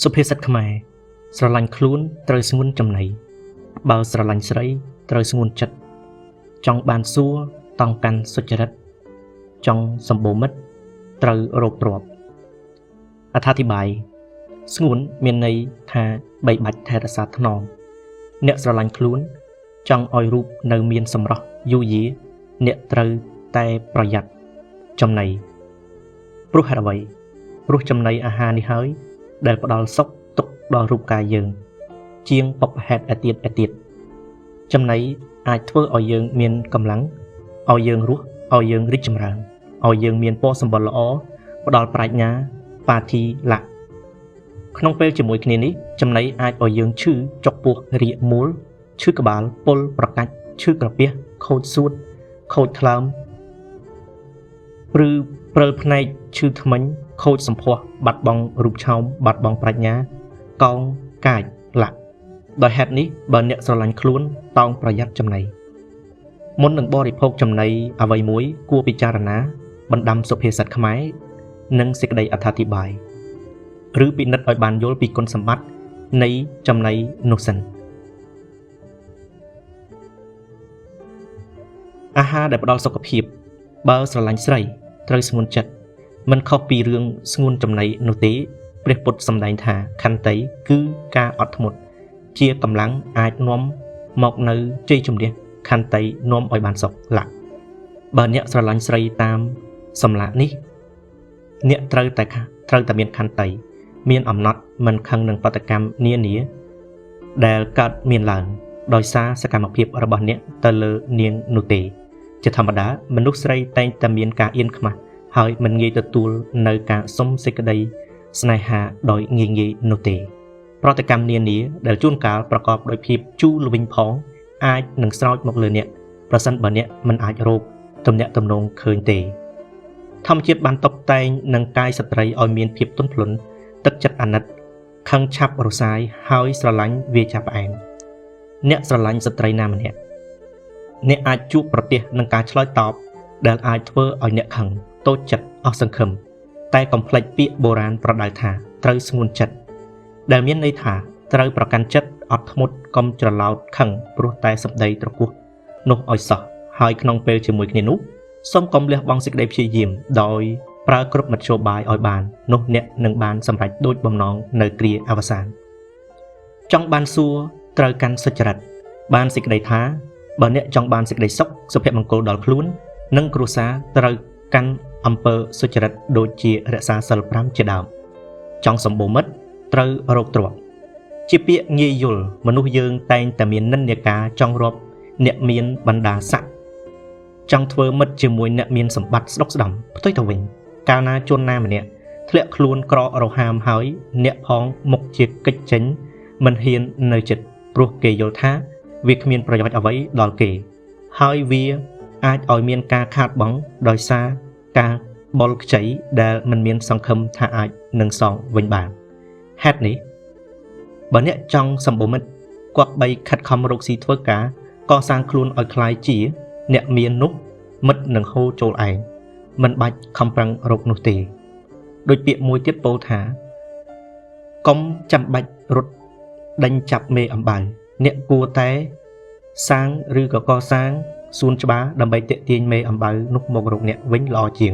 សុភាសិតខ្មែរស្រឡាញ់ខ្លួនត្រូវស្ងួនចំណីបើស្រឡាញ់ស្រីត្រូវស្ងួនចិត្តចង់បានសួរតង់កាន់សុចរិតចង់សម្បូរមិត្តត្រូវរកទ្រព្យអត្ថាធិប្បាយស្ងួនមានន័យថាបីបាច់ថែរក្សាថ្នមអ្នកស្រឡាញ់ខ្លួនចង់ឲ្យរូបនៅមានសម្រស់យូរយារអ្នកត្រូវតែប្រយ័ត្នចំណីព្រោះហេតុអ្វីព្រោះចំណីអាហារនេះហើយដែលផ្ដល់សុខទុក្ខដល់រូបកាយយើងជាងបុព្វហេតុឯទៀតឯទៀតចំណីអាចធ្វើឲ្យយើងមានកម្លាំងឲ្យយើងរស់ឲ្យយើងរីកចម្រើនឲ្យយើងមានពណ៌សម្បុរល្អផ្ដល់ប្រាជ្ញាបាធីលៈក្នុងពេលជាមួយគ្នានេះចំណីអាចឲ្យយើងឈឺចុកពោះរាគមូលឈឺក្បាលពុលប្រកាច់ឈឺក្រពះខូចសួតខូចថ្លើមឬព្រិលភ្នែកឈឺធ្មេញខូចសម្ផស្សបាត់បង់រូបឆោមបាត់បង់ប្រាជ្ញាកោងកាចលាក់ដោយហេតុនេះបើអ្នកស្រឡាញ់ខ្លួនតោងប្រយ័ត្នចំណីមុននឹងបរិភោគចំណីអ្វីមួយគួរពិចារណាបណ្ដាំសុភាសិតខ្មែរនិងសេចក្តីអត្ថាធិប្បាយឬពិនិត្យឲ្យបានយល់ពីគុណសម្បត្តិនៃចំណីនោះសិនអាហារដែលផ្ដល់សុខភាពបើស្រឡាញ់ស្រីត្រូវស្ងួនចិត្តមិនខុសពីរឿងស្ងួនចំណីនោះទេព្រះពុទ្ធសម្ដែងថាខន្តីគឺការអត់ធ្មត់ជាកម្លាំងអាចនាំមកនៅជ័យជំនះខន្តីនាំឲ្យបានសុខលាក់បើអ្នកស្រឡាញ់ស្រីតាមសម្លាកនេះអ្នកត្រូវតែមានខន្តីមានអំណត់មិនខឹងនឹងបដកម្មនានាដែលកើតមានឡើងដោយសារសកម្មភាពរបស់អ្នកទៅលើនាងនោះទេជាធម្មតាមនុស្សស្រីតែងតែមានការអៀនខ្មាស់ហើយមិនងាយទទួលនៅការសុំសេចក្តីស្នេហាដោយងាយៗនោះទេប្រតិកម្មនានាដែលជួនកាលប្រកបដោយភាពជូរល្វីងផងអាចនឹងស្រោចមកលើអ្នកប្រសិនបើអ្នកមិនអាចរកទំនាក់ទំនងឃើញទេធម្មជាតិបានតុបតែងនឹងកាយស្ត្រីឲ្យមានភាពទន់ភ្លន់ទឹកចិត្តអាណិតខឹងឆាប់រសាយហើយស្រឡាញ់វាចាផ្អែមអ្នកស្រឡាញ់ស្ត្រីណាម្នាក់អ្នកអាចជួបប្រទះនឹងការឆ្លើយតបដែលអាចធ្វើឲ្យអ្នកខឹងតូចចិត្តអស់សង្ឃឹមតែកុំភ្លេចពាក្យបុរាណប្រដៅថាត្រូវស្ងួនចិត្តដែលមានន័យថាត្រូវប្រកាន់ចិត្តអត់ធ្មត់កុំច្រឡោតខឹងព្រោះតែសម្ដីត្រគោះនោះឲ្យសោះហើយក្នុងពេលជាមួយគ្នានោះសូមកុំលះបង់សេចក្តីព្យាយាមដោយប្រើគ្រប់មធ្យោបាយឲ្យបាននោះអ្នកនឹងបានសម្រេចដូចបំណងនៅគ្រាអវសានចង់បានសួរត្រូវកាន់សុចរិតបានសេចក្តីថាបើអ្នកចង់បានសេចក្តីសុខសុភមង្គលដល់ខ្លួននិងគ្រួសារត្រូវកាន់អំពើសុចរិតដូចជារក្សាសីល5ជាដើមចង់សម្បូរមិត្តត្រូវរកទ្រព្យជាពាក្យងាយយល់មនុស្សយើងតែងតែមាននិន្នាការចង់រាប់អ្នកមានបណ្ដាស័ក្តិចង់ធ្វើមិត្តជាមួយអ្នកមានសម្បត្តិស្ដុកស្ដំផ្ទុយទៅវិញកាលណាជនណាម្នាក់ធ្លាក់ខ្លួនក្រករហាមហើយអ្នកផងមុខជាកិច្ចចេញមិនហ៊ាននៅចិត្តព្រោះគេយល់ថាវាគ្មានប្រយោជន៍អ្វីដល់គេហើយវាអាចឲ្យមានការខាតបង់ដោយសារការបល់ខ្ចីដែលមិនមានសង្ឃឹមថាអាចនឹងសងវិញបានហេតុនេះបើអ្នកចង់សម្បូរមិត្តគប្បីខិតខំរកស៊ីធ្វើការកសាងខ្លួនឲ្យក្លាយជាអ្នកមាននោះមិត្តនឹងហូរចូលឯងមិនបាច់ខំប្រឹងរកនោះទេដោយពាក្យមួយទៀតពោលថាកុំចាំបាច់រត់ដេញចាប់មេអំបៅអ្នកគួរតែសាងឬក៏កសាងសួនច្បារដើម្បីទាក់ទាញមេអំបៅនោះមករកអ្នកវិញល្អជាង